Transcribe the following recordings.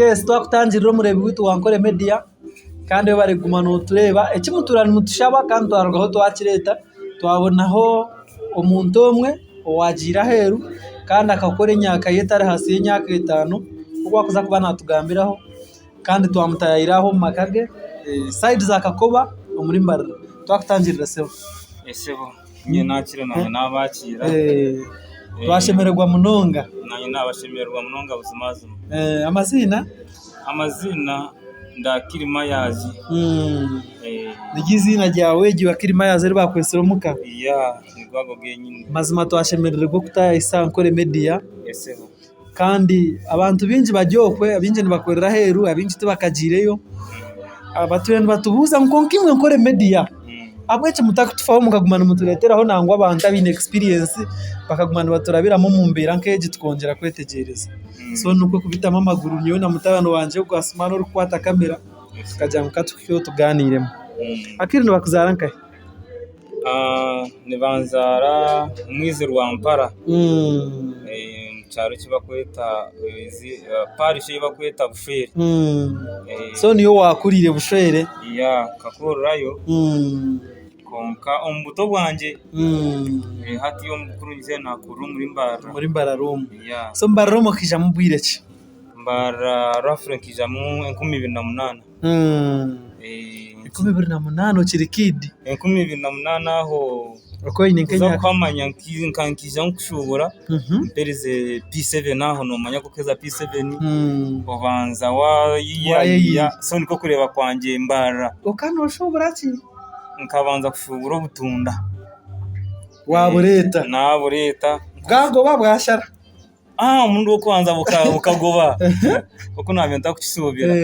Yes twakutangirira omureebi waitu wa Ankole Media kandi webare kuguma notureeba. Eki mutuura nimutushaba kandi twarugaho twakireeta, twabonaho omuntu omwe owaagiire aheeru kandi akakora emyaka ye etari ahansi y'emyaka etaano oku arikuza kuba natugambiraho kandi twamutayaayira aha omu maka ge sayidi za Kakoba omuri Mbarara. Twakutangirira sebo. Esebo nyowe nakira nanye nabakiira. Twashemererwa munonga. Nanye nabashemererwa munonga buzimazima. Amaziina? Amaziina Ndakiri Mayazi. Niryo eiziina ryawe eryo Akili Mayazi eri bakwetsire omuka? Yeah nigo ago genyine. Mazima twashemererwa okutayayisa Ankole Media. Esebo. Kandi abantu baingi bari okwe, abaingi nibakorera aheeru, abaingi tibakagiireyo. Batwire nibatubuuza ngu kwonka imwe Ankole Media ahabw'enki mutakutufaho mukaguma nimutureeteraho nangwa abantu abaine experience bakaguma nibaturabiramu omu mbeera nk'egi tukongyera kwetegyereza. So nikwo kubitamu amaguru nyowe na mutabani wangye ogwo Asuman orikukwata kamera tukagira ngu katuhikeho tugaaniiremu. Akili nibakuzaara nkahi? Nibanzaara omwizi Rwampara omu kyaro eki barikweta parish ei barikweta Bushwere. So niyo waakuriire Bushwere? Yeah nkakurirayo kwonka omu buto bwangye hati omu bukuru nyizire naakurira omuri Mbarara. Omuri Mbarara omu. So Mbarara omu okaijamu bwire ki? Mbarara roughly nkaijamu 2008. 2008 okiri kid? 2008 aho Okaba oine kuza nk'emyaka kuhamanya nka nkaija nkushuubura mperize P7 aho noomanya ku orikuheza P7 obanza Wayeyiya. waayeyiya so nikwo kureeba kwangye mbarira. Okaba nooshuubura ki? Nkabanza kushuubura obutunda. Waabureeta? Naabureeta. Bwagoba bwashara? Omurundi gw'okubanza bukagoba oku naabaire ntarikukisuubira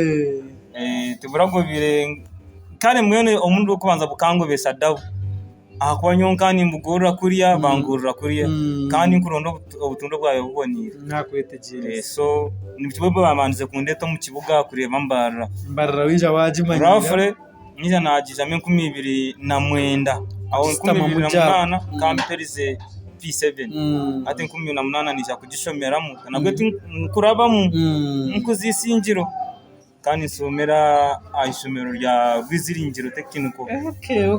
tiburagobire kare mbwenu omurundi gw'okubanza bukangobesa dabo ahakuba nyowe nkaba nimbugurira kuriya bangurira kuriya nkaba ndikuronda obutunda obwabaire buboneire so nibwo baabandize kundeeta omu kibuga kureeba Mbarara. Mbarara waija waagimanyira. Roughly naija naagiizamu 2009 aho 2008 nkaba mperize P7 hati 2008 naija kugishomeramu nabwo tinkurabamu nkuza Isingiro kandi nshomera aha ishomero rya Rwiziringiro Technical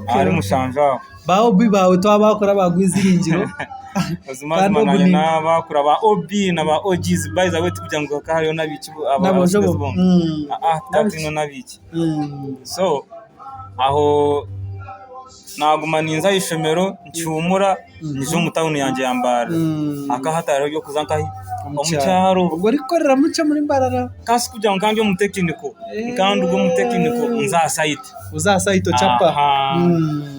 ahari Mushanju aho. Ba OB baawe twabakura ba Rwiziringiro. Buzima buzima naanye nabakura ba OB na ba OGs by the way tikugira ngu hakaba hariyo n'abaishiki bonka tukaba twine n'abaishiki. So aho Naaguma ninza aha ishomero nkihuumura nyija omu tawuni yangye ya Mbarara. Hakaba hatariho eby'okuza nkahi? Omu kyaro. Obwo orikukoreramu ki omuri Mbarara? Kasi kugira ngu nkaba ndi omutekiniko, nkaba nduga omu tekiniko nza aha sayiti. Oza aha sayiti ocapa.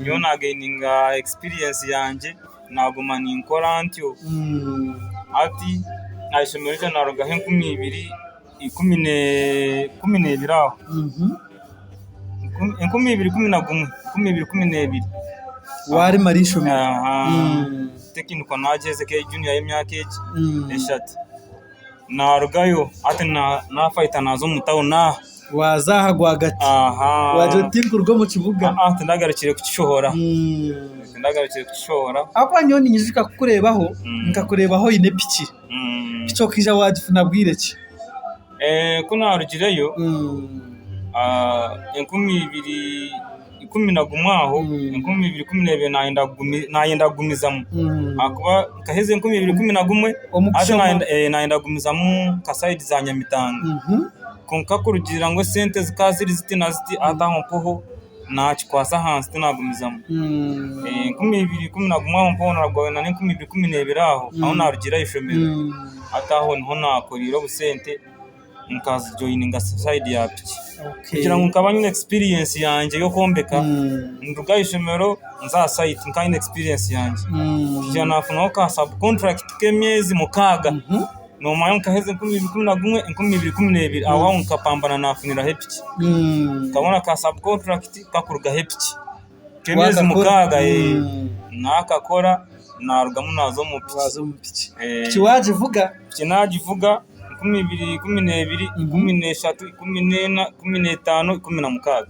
Nyowe naageyininga egisipiriyensi yangye naaguma ninkora ntyo. Hati aha ishomero eryo naarugaho 2012 aho. 2011, 2012. Waarimara eishomero. Tekiniko naagyeza juniya y'emyaka egi eshatu. Naarugayo hati naafayita naaza omu tawuni aha. Waaza aha rwagati. Waagira oti tinkuruga omu kibuga. Tindagarukire kukishohora. Tindagarukire kukishohora. Ahabw'okuba nyowe ninyijuka kukureebaho, nkakureebaho oine piki. Piki okaija waagifuna bwire ki? Ku naarugireyo 2011 aho, 2012 naayenda kugumizamu ahakuba nkaheza 2011 hati naayenda kugumizamu nka sayidi za Nyamitanga kwonka kurugiirira ngu esente zikaba ziri ziti na ziti hati aho mpaho naakikwatsa ahansi tinaagumizamu. 2011 aho mpaho na 2012 aho, ahu naarugiire aha ishomero, hati aho niho naakoreire obusente nkajoyininga sayidi ya piki. Kugira ngu nkaba nyine egisipiriyensi yangye y'okwombeka, nduga aha ishomero nza aha sayiti nkaba nyine egisipiriyensi yangye. Kuhikira naafunaho ka sabu konturakiti k'emyezi mukaaga. Noomanya nkaheza 2011, 2012 aho aho nkapambana naafuniraho epiki. Nkabona ka sabu konturakiti kakurugaho epiki k'emyezi mukaaga naakakora naarugamu naaza omu piki. Waaza omu piki. Piki waagivuga? Piki naagivuga 2012, 13, 14, 15, 16.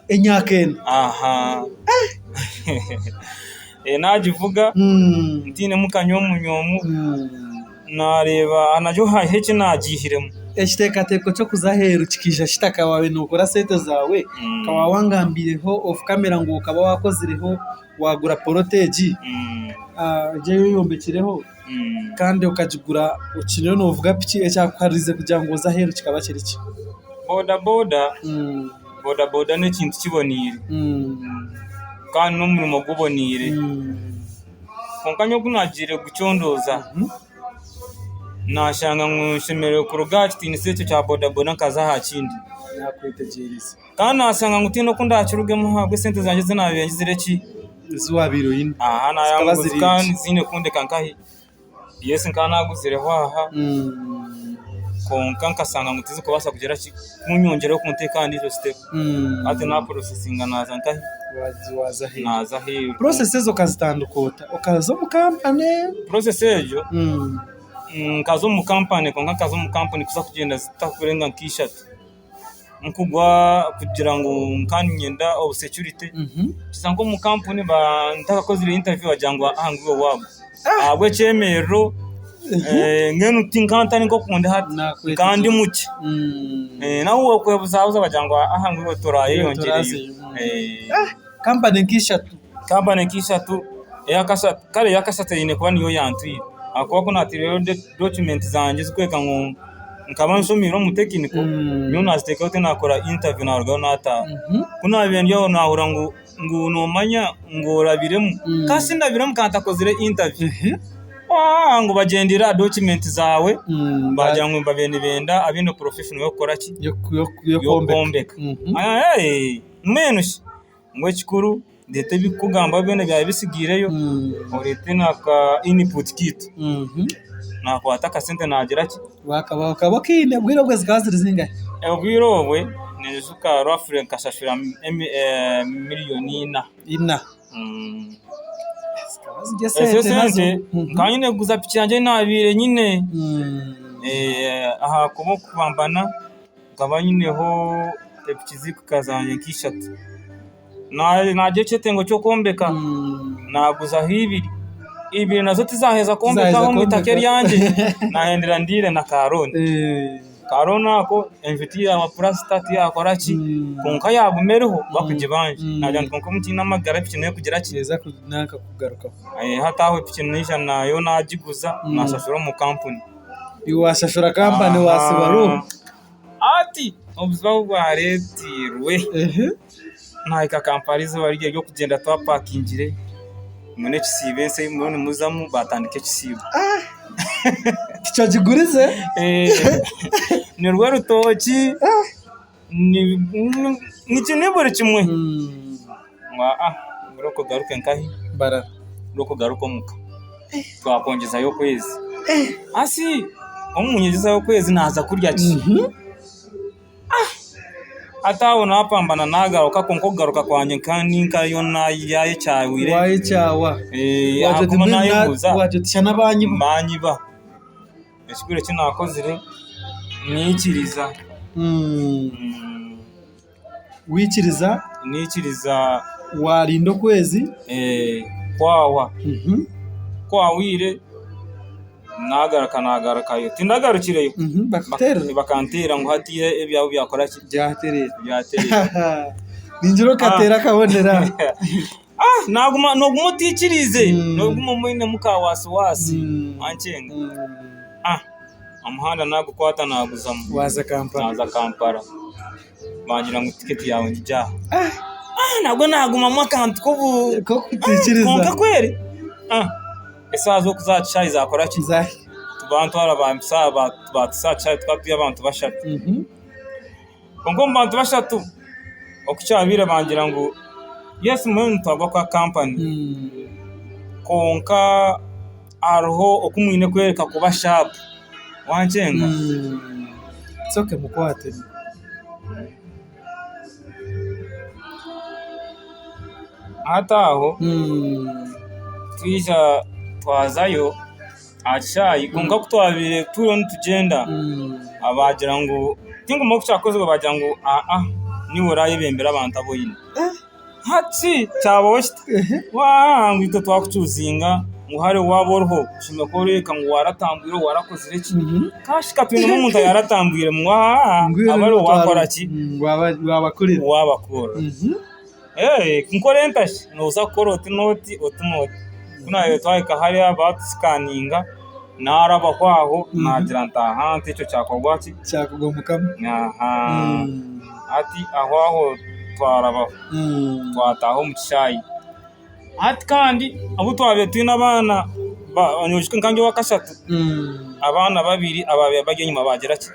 Emyaka ena? Aha. Naagivuga ntainemu kanywomunywomu. Naareeba naryo hariho eki naagiihiremu. Ekiteekateeko ky'okuza aheeru kikaija kita? Ka waabaire nookora sente zaawe, ka waaba wangambiireho off camera ngu okaba waakozireho waagura poloti egi, egi ei oyombekireho kandi okagigura okiriyo noovuga piki, ekyakuhariize kugira ngu oze aheeru kikaba kiri ki? Boda boda, boda boda n'ekintu kiboneire kandi n'omurimo guboneire kwonka nyowe ogu naagiire kucondooza Naashanga ngu nshemereire kuruga aha kitiinisa ekyo kya bodaboda nkaza aha kindi. Naakwetegyereza. Kandi naashanga ngu tihaine oku ndaakirugemu ahabw'esente zangye ezi naabaire ngizire ki? Ezi waabaire oine. Aha Zikaba ziri zikaba nkye. ziine kundeka nkahi? Yes nkaba naaguzireho aha kwonka nkashanga ngu tizirikubaasa kugira ki? Kunyongyeraho kunteeka aha ndiijo sitepu. Hati naaporosesinga naaza nkahi? Waaza aheeru. Naaza aheeru. Process ezo okazitandika ota? Okaza omu kampani? Process egyo nkaza omu kampani kwonka nkaza omu kampani kuza kugyenda zitakurenga nka ishatu. Nkugwa kugira ngu nkaba niinyenda obusecurite, nkiza nk'omu kampuni ntakakozire intaviyu bagira ngu aha ngu iwe waagwa. Ahabw'ekyemerero mbwenu tinkaba ntari nk'oku ndi hati, nkaba ndi mukye. Nawe waakwebuzabuza bagira ngu aha ngu iwe torayeyongyereyo. Kampani nk'ishatu. Kampani nk'ishatu, eyakashatu kare eyakashatu eine kuba niyo yantwire ahakuba ku naataireyo document zangye ezikworeka ngu nkaba nshomiire omu tekiniko, nyowe naaziteekayo tinakora intaviyu naarugayo naataaha. Ku naabaire ndi aho naahurira ngu ngu noomanya ngu orabiremu, ka sindabiremu ka ntakozire intaviyu, ngu bagyendeire aha document zaawe baagira ngu babaire nibenda abaine profession y'okukora ki? Y'okwombeka. Mbwenu shi ngu ekikuru ndeete ebirikukugambaho byona ebyaba bitsigaireyo, oreete na ka input keitu. Naakwata akasente naagira ki? Okaba okiine, obwire obwo zikaba ziri zingahi? Obwire obwe ninyijuka roughly nkashashura miriyoni ina. Ina. Zikaba ziri Ezo esente nazo. sente nkaba nyine kuguza piki yangye ei naabaire nyine. Ahakuba okubambana nkaba nyineho epiki zirikuhika zangye nk'ishatu. Naagira ekyetengo ky'okwombeka naaguzaho ibiri, ibiri nazo tizaaheza kwombekaho omu itaka eryangye naahendera ndiire na karooni. Karooni ako enju tiyaaba purasita tiyaakora ki kwonka yaaguma eriho bakugibanja. Naagira nti kwonka obu nkiine amagara epiki n'ekugira ki? Hati aho epiki naija nayo naagiguza naashashura omu kampuni. Iwe waashashura kampani waasiba rooni? Hati obuzibu ahu bwareetirwe. Nahika Kampala eizooba rirya ery'okugyenda twapakingire mbwenu ekisiibo ensi ei muriyo nimuzamu batandika ekisiibo. Tikyo gigurize? Nirwo rutookye ni buri kimwe. Ngu aa reeka ogaruke nkahi? Mbarara. Reeka ogaruke omuka twakwongyezayo okwezi. Hati obu munyongyezayo okwezi naaza kurya ki? Hati aho naapambana naagaruka kwonka okugaruka kwangye nkaba ndi nkayo naayekyahwire. Waayekyawa. Ahakuba naayebuuza. Waagira oti shana baanyiba. Baanyiba. Ekikuru eki naakozire naikiriza. Waikiriza. Naikiriza. Waarinda okwezi. Kwahwa. Ku kwahwire. Naagaruka naagarukayo tindagarukireyo Bakakuteerera? Bakanteera ngu hatiiya ebyawe byakora ki? Byatereera. Byatereera. Ningira okateera akabonero aho. Ah, naaguma nooguma otaikiriize, nooguma oinemu ka waasiwaasi wankyenga. Ah, omuhanda naagukwata naaguzamu. Waaza Kampala. Naaza Kampala. Bangira ngu tiketi yaawe ngigye aha. Ah, nabwo naagumamu akantu k'obu. K'okutaikiriza. Kwonka kweri, ah, Eshaaha z'okuza aha kishaayi zaakora ki? Bantwara bampitsya aha baatuhitsya aha kishaayi tukaba turi abantu bashatu. Kwonka omu bantu bashatu, oku kyabaire bangira ngu yes mbwenu nitwagwa kwa kampani kwonka hariho oku mwine kworeka kuba shaapu wankyenga? Nsooke mukwate. Hati aho twija twazayo aha kishaayi kwonka ku twabaire turiyo nitugyenda baagira ngu tinkumanya oku kyakozirwe baagira ngu aa niiwe oraayebembera abantu abu oine. Hati kyabaho kita? Ngu itwe twakucuuzinga Ngu hare waaba oriho oshemereire kuba oreebeka ngu waratambwire warakozire ki kashi ka twinemu omuntu ayaratambwire ngu abe ariwe waakora ki waabakurira. Nkore nta shi? Nooza kukora oti n'oti, oti n'oti. Ku naabaire twahika hariya baatusikaninga naarabaho aho naagira nti aha nti ekyo kyakorwa ki? Hati aho aho twarabaho twataaha omu kishaayi. Hati kandi abu twabaire twine abaana noijuka nka ndi owakashatu, abaana babiri abaabaire bari enyima baagira ki?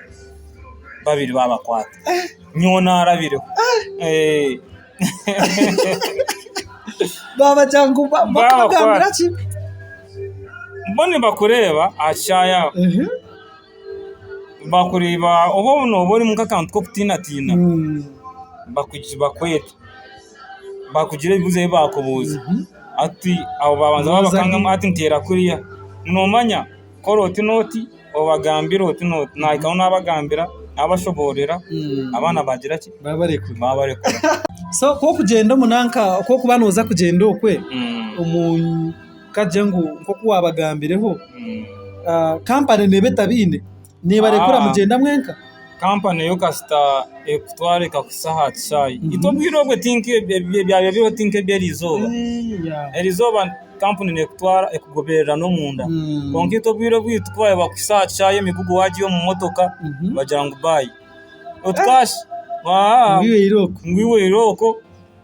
Babiri baabakwata. Nyowe naarabireho. Baabagira ngu bakabagambira ki? Bo nibakureeba aha kishaayi aho, bakureeba oba nooba orimu nk'akantu k'okutiinatiina, bakweta. Bakugira ebibuuzo ebi baakubuuza hati abo baabanza baabakangamu hati nteera kuriya noomanya kora oti n'oti obagambire oti n'oti naahikaho naabagambira naabashoboororera abaana baagira ki baabarekura. So ku orikugyenda omu nanka ku orikuba nooza kugyenda okwe omu kagye ngu nk'oku waabagambireho kampani neeba etabaine Neebarekura mugyenda mwenka? Kampani yo kasita ekutwara ekakuhitsya aha kishaayi. Itwe obwire obwo ebyabaire biriho ti nk'eby'eriizooba. Eriizooba kampuni neekutwara ekugoberera n'omunda. Kwonka itwe obwire obwaitu ku baabaire bakuhitsya aha kishaayi emigugu waagiiha omu motoka bagira ngu baayi. Oti kaashi ngu iwe irooko.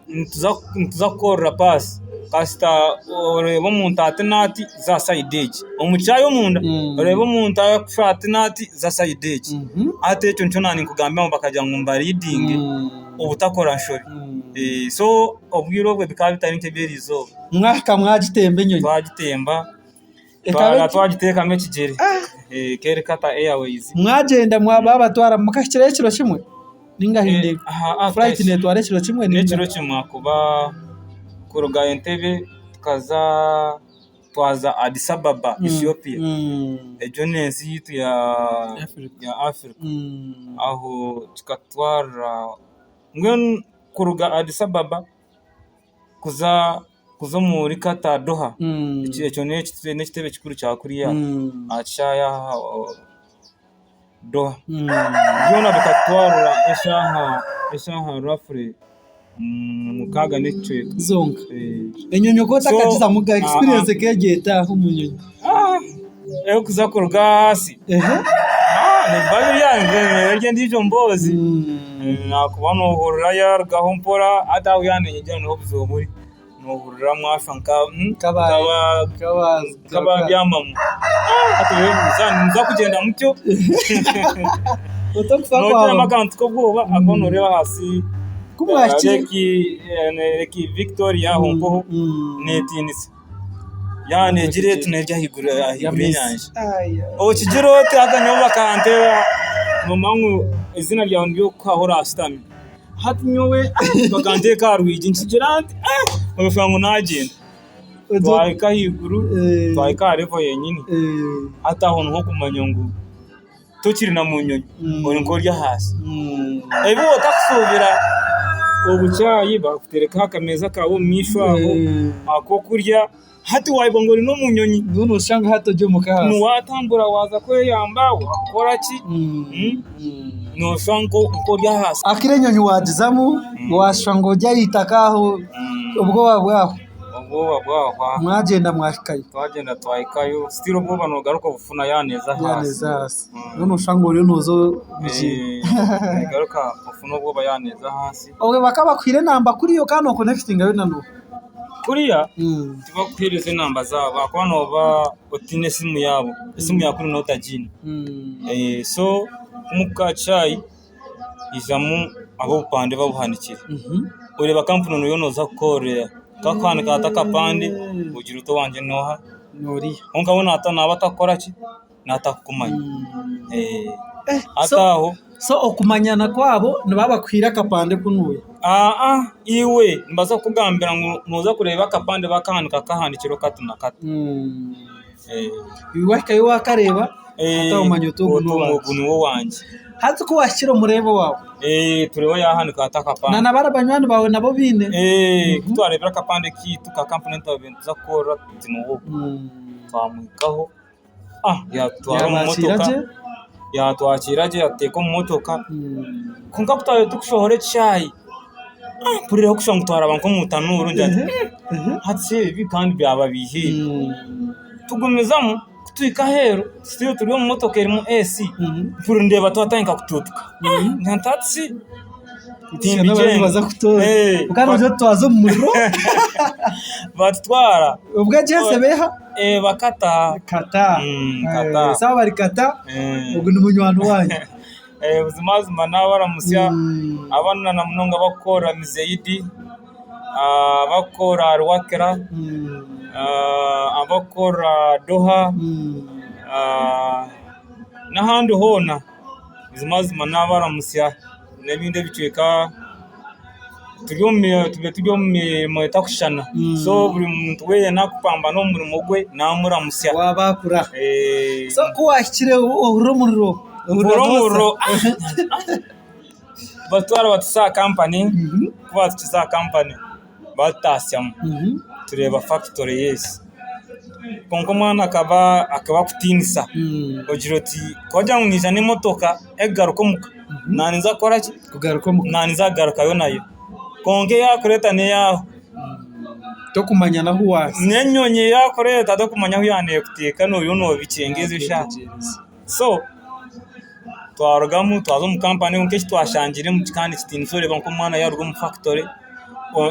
Nituza kukorera paasi kasita oreeba omuntu ati n'ati za sayidi egi, omu kishaayi omunda oreeba omuntu arikushusha ati n'ati za sayidi egi, hati ekyo nikyo naaba ninkugambira ngu bakagira ngu mbaridinge obutakora nshobi, so obwire obwo bikaba bitari nk'eby'erizooba. Mwahika mwagitemba enyonyi? Twagitemba. Twagiteekamu ekigyere ekaba eri Qatar Airways. Mwagyenda baabatwara mukahikirayo ekiro kimwe ninga flight neetwara ekiro kimwe? N'ekiro kimwe ahakuba kuruga Entebbe tukaza twaza Addis Ababa Ethiopia egyo n'ensi yaitu ya Africa aho kikatutwarira mbwenu kuruga Addis Ababa kuza kuza omuri Qatar Doha ekyo n'ekitebe kikuru kya kuriya aha kishaayi aha Doha. Byona bikatutwarira eshaaha roughly 6 n'ekicweka. Zonka. Enyonyi okaba otakagizamu ga experience ekaba eri eta aho omu nyonyi? Erikuza kuruga ahansi nibiba biri endiijo mboozi ahakuba noohurira yaarugaho mpora hati ahu yaaba neeyegyera niho obuzibu buri. Noohurira mwashwa nk'ababyamamu hati oyebuuza nimuza kugyenda mutyo? Noogiramu akantu k'obwoba ahakuba nooreeba ahansi Lake Victoria aho mpoho neetiinisa. Yaaba neegira eti neerya ahaiguru y'enyanja. Okigira oti haza nyowe bakanteera noomanya ngu eiziina ryawe niryo rikukuha ahu oraashutame. Hati nyowe bakanteeka aha rwigi nkigira nti oshusha ngu naagyenda. Twahika ahaiguru, twahika aha revo yenyini, hati aho niho okumanya ngu tokiri na mu nyonyi ori nk'ori ahansi. Ebi otakusuubira obucaayi bakuteereka aha kameeza kaawe omu maisho aho, ak'okurya. Hati waayebwa ngu ori n'omu nyonyi. Mbwenu nooshusha ngu hati ori omu ka ahansi. Waatambura waaza kweyamba, waakora ki, nooshusha nk'ori ahansi. Akira enyonyi waagizamu, waashusha ngu ori aha itaka aho, obwoba bwahwa. Obwoba bwahwa. Mwagyenda mwahikayo. Twagyenda twahikayo, still obwoba noogaruka obufuna yaaba neeza ahansi. Yaaba neeza ahansi. Mbwenu nooshusha ngu oriyo nooza omu kiina. Noogaruka ofuna obwoba yaaba neeza ahansi. Obwo bakaba bakuhaire enamba kuriya okaba nookonekitingayo na n'oha? Kuriya tibakuheereza enamba zaabo ahakuba nooba otaine esimu yaabo, esimu ya kuri nooba otagiine. So omu ka chai haijamu ab'obupande babuhanikire, oreeba kampuni niyo nooza kukorera, ku arikuhanika ati akapande ogira oti owangye n'oha? Kwonka we naaba atarikukora ki? Naatakukumanya. Hati aho. So okumanyana kwabo nibaba bakuhaire akapande kunuya? Aa iwe nibaza kukugambira ngu nooza kureeba akapande bakahanika kahandikirweho kati na kati. Iwe wahikayo wakareeba hati omanya oti ogu n'owangye. Ogu niwe owangye. Hati ku waahikire omureebe owaawe. Tureeba yaahanika ata akapande. Na nabari banywani baawe nabo obaine? Ku twareebire akapande kaitu ka kampuni ei twabaire nituza kukorera tuti niwe ogu. Twamuhikaho yaatutwara omu Yaabakiira motoka, gye? yaatwakiira gye yaatuteeka omu motoka. Kwonka ku twabaire turikushohora ekishaayi, mpurira kushusha ngu twaraba nk'omu tanuuru ngira nti hati shi ebi kandi byaba biiha? Tugumizamu. Ku tuhika aheeru still turi omu motoka erimu AC, mpurira ndeeba twatandika kutuutuka ngira nti hati shi Timbigyenda. Batutwara. Bakata. Buzimazima naabaramutsya abaana na munonga abarikukorera Mizeidi. Abarikukora Rwakira, abarikukora Doha n'ahandi hoona buzimazima nabaramutsya n'ebindi ebicweka turi omu mirimo etarikushushana so buri muntu weena arikupambana omu murimo gwe namuramutsya. So ku waahikire ohurira omuriro? Mpurira omuriro. Batutwara batuhitsya aha kampani, ku baatuhitsya aha kampani baatutaasyamu tureeba fakitori yesi. Kwonka omwana akaba akutiinisa ogira oti ku wagira ngu naija n'emotoka erikugaruka omuka naanye ninza kukora ki? Naanye ninza kugarukayo nayo. Kwonka ei yaakureeta n'eyaaho. Tokumanya n'ahu waaza. N'enyonyi ei yaakureeta tokumanya ahu yaaba neekuteeka oriyo noobikyenga ezo shaaha. So twarugamu twaza omu kampani kwonka eki twashangiremu kikaba nikitiinisa oreeba nk'omwana yaaruga omu fakitori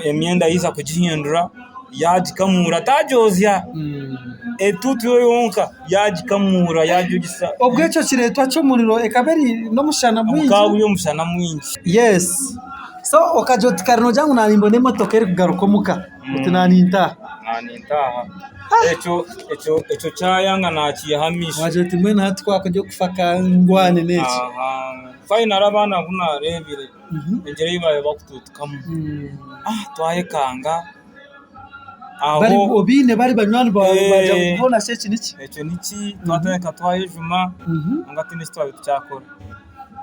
emyenda yaija kugihindura yaagikamuura taagyozya etuutu yo yonka yaagikamuura yaagyogisa. Obwo ekyo kireetwa ky'omuriro ekaba eri n'omushana mwingi? Gukaba guri omushana mwingi. Yes. So okagira oti kare noogira ngu naanye mbone emotoka erikugaruka omuka oti naanye ntaaha. Naanye ntaaha. Ekyo ekyo ekyo kyayanga naakiihaho amaisho. Waagira oti mbwenu hati ku hakurya okufa ka ngwane n'eki. Finally abaana abu naareebire engyera ei baabaire bakutuutukamu twayekanga aho. Obaine bari banywani baawe baagira ngu hoona shi eki niki? Ekyo niki twatandika twayejuma kwonka tihaine eki twabaire tukyakora.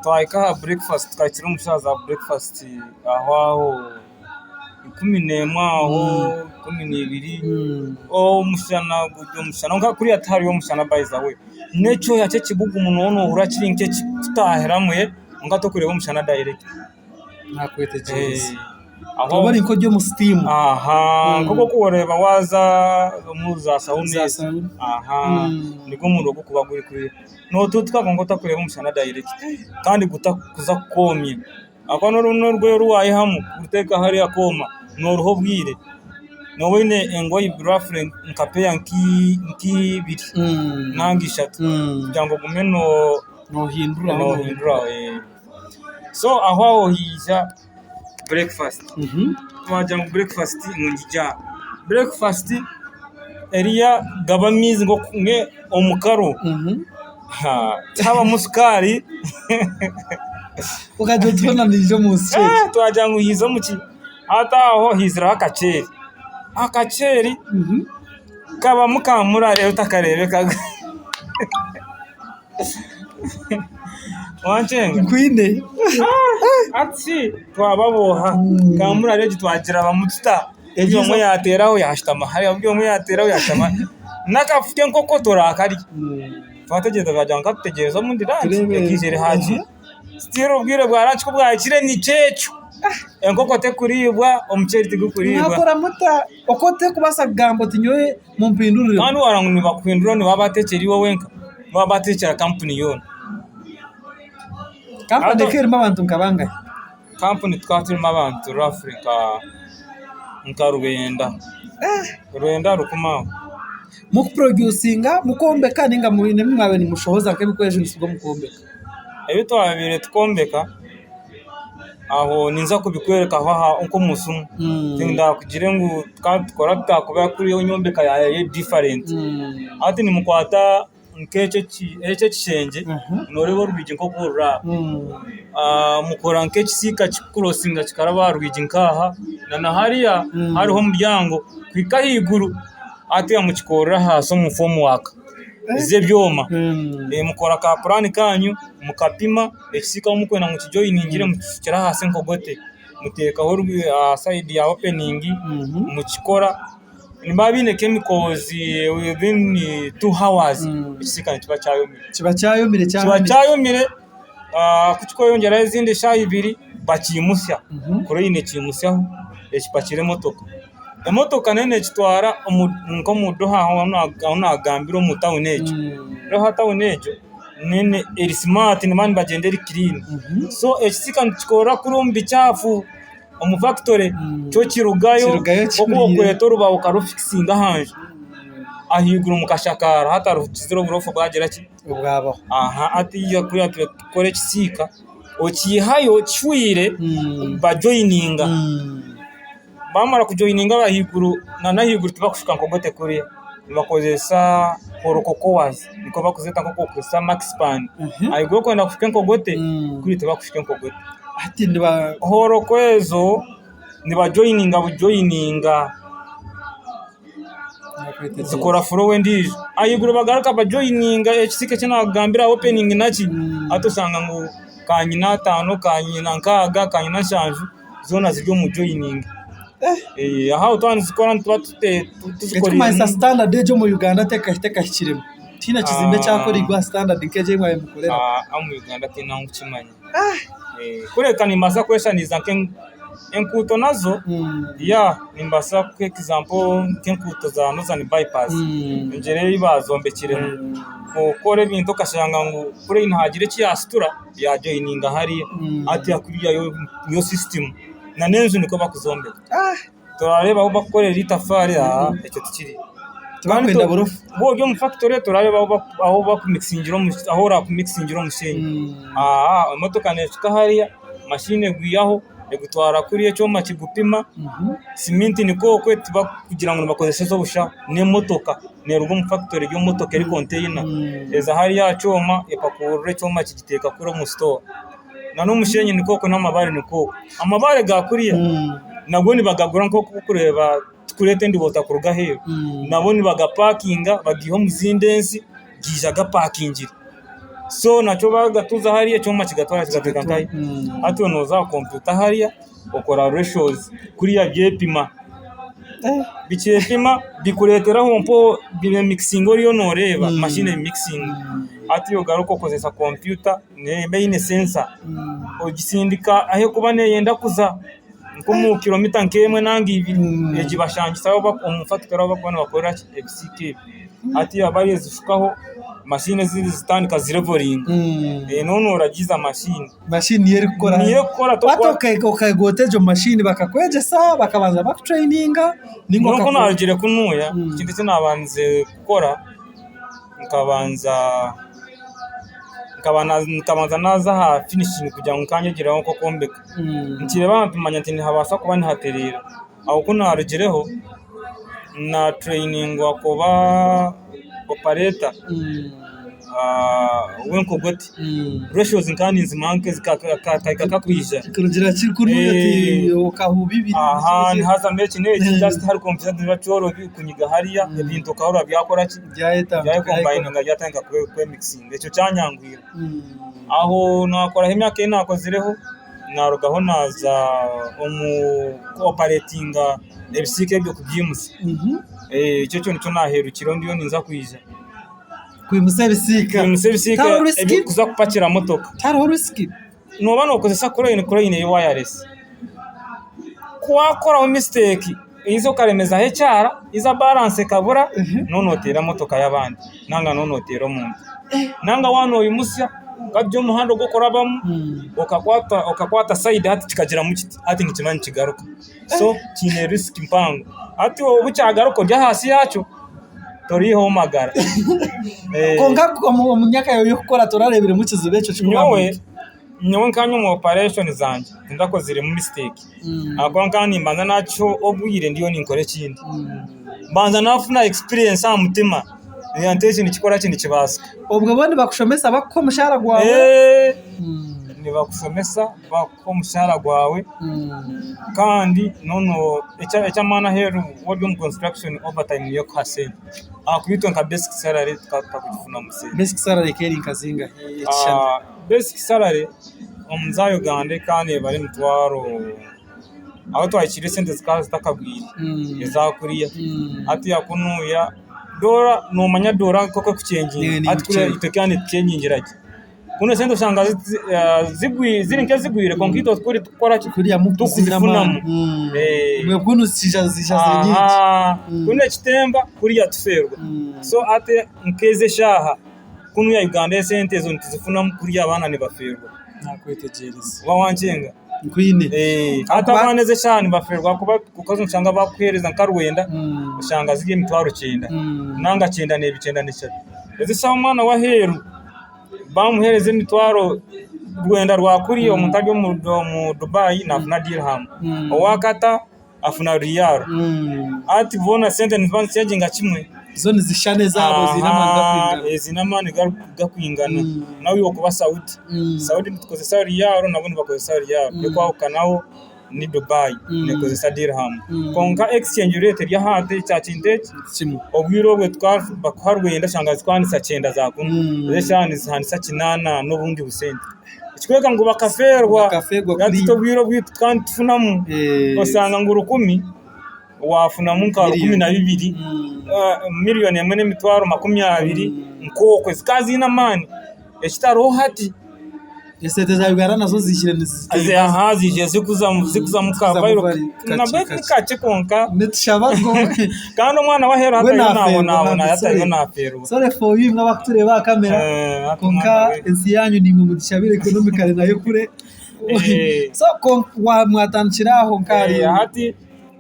Twahika aha breakfast tukakira omu shaaha za breakfast aho aho. 11 aho 12 omushana guri omushana kwonka kuriya tihariyo omushana by the way n'ekyoya ky'ekigugumu nooba noohurira kiri nk'ekikutaahiramu kwonka torikureeba omushana direct. Naakwetegyereza. Oba ori nk'ori omu sitiimu. Nk'oku orikureeba waaza omu za sauna ezi, nigwo omuriro ogurikuba guri kuriya. Nootuutuka kwonka otarikureeba omushana direct kandi gutakuza kukwomya. Ahakuba n'orugoye oru waayihamu kuruteeka hariya kooma nooruha obwire. Nooba oine engoye roughly nka peya nk'ibiri ninga ishatu kugira ngu ogume noohinduraho. So aho aho haija breakfast. Twagira ngu breakfast ngu ngigye aha. Breakfast eriya gaba amaizi omukaru. Tihabamu sukaari. Okagira oti hoona naija omu nsi ki egi? Twagira ngu haija omu ki? Hati aho haizireho akaceeri. Akaceeri kabamu kamurari otakareebekaga. Wankyenga? Nkwine. Hati shi twababooha kamurari egi twagirabamu tuta? Buri omwe yaateeraho yaashutama hariya, buri omwe yaateeraho yaashutama hariya. N'akafu k'enkoko torakarya. Twategyereza twagira ngu katutegyereze obundi ranki ekaija eri haagiire. Still obwire bwa ranki ku bwahikire nikyo ekyo. Enkoko tekuriibwa, omuceeri tigukuriibwa. Mwakora muta? Oku otarikubaasa kugamba oti nyowe mumpindurire. Kandi wagira ngu nibakuhindurira nibaba batekyera iwe wenka, nibaba batekyera kampuni yoona. Kampani ekaba erimu abantu nka bangahi? Kampuni tukaba turimu abantu roughly nka rwenda, rwenda rukumi aho. Mukuproducinga, mukwombeka ninga mwine ebi mwabaire nimushohoza nk'ebikwejunisibwa omu kwombeka? Ebi twabaire tukwombeka aho ninza kubikworekaho aha nk'omu simu, tindakugire ngu tukaba nitukora tuta ahakuba kuriya enyombeka yaabaire eri different. Hati nimukwata Nk'ekyo ekishengye nooreeba orwigi nk'oku ruri aha, mukora nk'ekisiika kirikukurosinga kikaraba aha rwigi nk'aha na hariya hariho omuryango kuhika ahaiguru hati mukikorera ahansi omu fomu waaka. ez'ebyoma. Mukora ka puraani kaanyu mukapima ekisiika ahu murikwenda ngu kijoyiningire mukishukire ahansi enkogote, muteekaho aha sayidi ya openingi mukikora. Nibaba baine chemicals within 2 hours ekisiika nikiba kyayomire. Kiba kyayomire Kiba kyayomire ku kikweyongyeraho ezindi eshaaha ibiri bakiimutsya, crane ekiimutsyaho ekipakira emotoka. Emotoka nayo neekitwara nk'omu Doha ahu naagambira omu tawuni egyo. Doha tawuni egyo eri simaati nibaba nibagyenda eri kiriini. So ekisiika nikikorera kuri omu bikyafu omu fakitore kyo kirugayo nk'oku orikureeta orubaho okarufikisinga aha nju ahaiguru mukashakaara hatariho kizira oburofa bwagira ki? Bwabaho. Hatiiya kuriya turikukora ekisiika okiihayo kihweire bajoyininga. Bamara kujoyininga ahaiguru n'ahaiguru tibakushuka nkogote kuriya nibakozesa horokokowazi nikwo bakuzeeta nk'oku orikukozesa makisipani. Ahaiguru orikwenda kushuka enkogote kuriya tibakushuka enkogote. Horoko ezo nibajoyininga bujoyininga zikora furowa endiijo. Ahaiguru bagaruka bajoyininga ekisiika eki naakugambira openingi naki hati oshanga ngu kanyina ataano, kanyina nkaaga, kanyina nshanju zoona ziri omu joyiningi. Aho twaba nituzikora nituba tuzikoriiremu. Ekirikumanyisa sitandadi egi omu Uganda tekahikiremu. Tihaine kizimbe ekyakoreirwe aha sitandadi nk'egi ei mwabaire nimukoreraho. Omu Uganda tihaine ahu ndikukimanya. Kureka nimbaasa kweshaniza nk'enguuto nazo nimbaasa kuha egizampo nk'enguuto za Northern Bypass engyera ei baazombekiremu. Okora ebintu okashanga ngu kureni haagira eki yaashutura yaajoyininga hariya hati kuriya yo niyo sisitimu n'enju nikwo bakuzombeka. Turareeba ahu bakukorera eitafaari ekyo tikiriyo. Tibakwenda burofa. Waaba ori omu fakitore turareeba ahu bakumikisingira ahu orakumikisingira omusheenyi. Emotoka neeshuka hariya, mashini egwihaho egutwara kuriya ekyoma kigupima, siminti nikwo okwo tibarikugira ngu nibakozesa ez'obushaho n'emotoka neeruga omu fakitore eri omu motoka eri konteyina eza hariya aha kyoma epakurura ekyoma kigiteeka kuri omu sitowa. N'omusheenyi nikwo okwo n'amabaare nikwo okwo. Amabaare ga kuriya nago nibagagura nk'oku orikureeba turikureeta endiboota kuruga aheeru. Nabo nibagapakinga bagaiha omu zindi ensi gaija gapakingire. So nakyo bagatuuza hariya ekyoma kigatwara kigateeka nkahi? Hati iwe nooza aha kompyuta hariya okora ratios kuriya byepima. Bikyepima bikureetera aho mpaho bibimikisinga oriyo nooreeba mashini ebimikisinga. Hati ogaruka okozesa kompyuta. Neeba eine sensa, ogisindika ahu erikuba neeyenda kuza nk'omu kiromita nk'emwe ninga ibiri, egibashangisa omu fakitore ahu barikuba nibakorera ki ebisiika ebi. Hati yaaba ezishukaho, mashini ezindi zitandika zirevoringa, noona nooragiiza mashini. Mashini niyo erikukora. Niyo erikukora. Hati okega ota egyo mashini bakakwegyesa, bakabanza bakutureyininga ninga Nyowe ku naarugire kunuuya, ekintu eki naabandize kukora nkabanza. Nkabanza naaza aha finishingi kugira ngu nkanyegyereho nk'okwombeka. Nkireeba nkamanya nti nihabaasa kuba nihatereera. Aho ku naarugireho, naatureyiningwa kuba opareeta w'enkogote. Reshozi nkaba ninzimanya zikahika nkakwija. Nihazamu eki n'eki just tiharikumpiza nikiba kyorobi kunyiga hariya ebintu okahurira byakora ki? Byayekombayininga byatandika kwemikisinga ekyo kyanyanguhira. Aho naakoraho emyaka ei naakozireho, naarugaho naaza omu ku opareetinga ebisiika ebyo kubyimutsya. Ekyo ekyo nikyo naaherukireho ndiyo ninza kwija. Kwimutsya ebisiika. Kwimutsya ebisiika ebirikuza kupakira motoka. Tihariho risiki? Nooba nookozesa kureyini, kureyini eri wayaresi. Ku waakukoraho misiteeki haza okaremezaho ekyara, haza baransi ekabura, nooba nooteera emotoka y'abandi ninga nooba nooteera omuntu. Ninga waaba noimutsya okagya omu muhanda ogw'okurabamu, okakwata sayidi hati kikagiramu kiti, hati nikiba nikigaruka. So kiine risiki mpango. Hati obu kyagaruka ori ahansi yaakyo, toriihaho magara. Kwonka omu myaka yaawe y'okukora torareebiremu kizibu ekyo kirikuba ngu. Nyowe nkanye omu opareshoni zangye tindakoziremu misiteeki ahabw'okuba nkaba nimbanza naakiha obwire ndiyo ninkora ekindi. Mbanza naafuna egisipiriyensi aha mutima nti eki nikikora ki nikibaasika. Obwo bo nibakushomesa bakuha omushaara gwawe? Nibakushomesa bakuha omushaara gwawe kandi eky'amaani aheeru waaba ori omu construction overtime niyo ekuha sente ahakuba itwe nka basic salary tukaba tutakugifunamu sente. Basic salary ekaba eri nka zingahi ekishushani? Basic salary omu za Uganda ekaba neebara emitwaro, ahu twahikire esente zikaba zitakagwire eza kuriya hati kunuuya doora noomanya doora nk'oku erikucenginga hati kuriya itwe ekaba netucengingira gye. Kunu esente oshanga ziri nk'ezigwire kwonka itwe kuri tukukora ki? Tukuzifunamu. Kunu ziija ziri nyingi. Kunu ekitemba kuriya tufeerwa. So hati nk'ezi eshaaha kunu ya Uganda esente ezo nituzifunamu kuriya abaana nibafeerwa. Nakwetegyereza. Oba wankyenga? Nkwine. Hati abaana ezi eshaaha nibafeerwa ahakuba noshanga bakuheereza nka rwenda oshanga ziri emitwaro kyenda ninga kyenda n'ebiri kyenda n'eshatu. Ezi eshaaha omwana w'aheeru Bamuheereza emitwaro rwenda rwa kuriya omuntu ari omu Dubai nafuna dirham, owa Qatar afuna riyal. Hati boona sente niziba nizikyengyinga kimwe. Zo nizishushana ezaabo ziine amaani garikwingana. Ziine amaani garikwingana. Nawe iwe okuba Saudi, Saudi nitukozesa riyal nabo nibakozesa riyal, erikwahukanaho ni Dubai nekozesa dirham. Kwonka exchange rate eri aha ekya kintu eki, obwire obwe bakuha rwenda oshanga zikuhanisa kyenda za kunu, reero eshaaha nizihanisa kinaana n'obundi busente. Ekikworeka ngu bakafeerwa, hati itwe obwire obwaitu tukaba nitufunamu, osanga ngu rukumi waafunamu nka rukumi na bibiri, miriyoni emwe n'emitwaro makumi abiri nk'okwo, zikaba ziine amaani. Ekitariho hati. Esente za Uganda nazo ziijire nizitemba. Aha ziijire zirikuzamu ka value nabwo ni kakye kwonka. Nitushaba ngu. Kandi omwana w'aheeru hati ariyo naabonabona hati ariyo naafeerwa. Sorry for you imwe abarikutureeba aha kamera kwonka ensi yaanyu niimwe mugishabire economically nayo ekure. So mwatandikira aho nk'ahari. Hati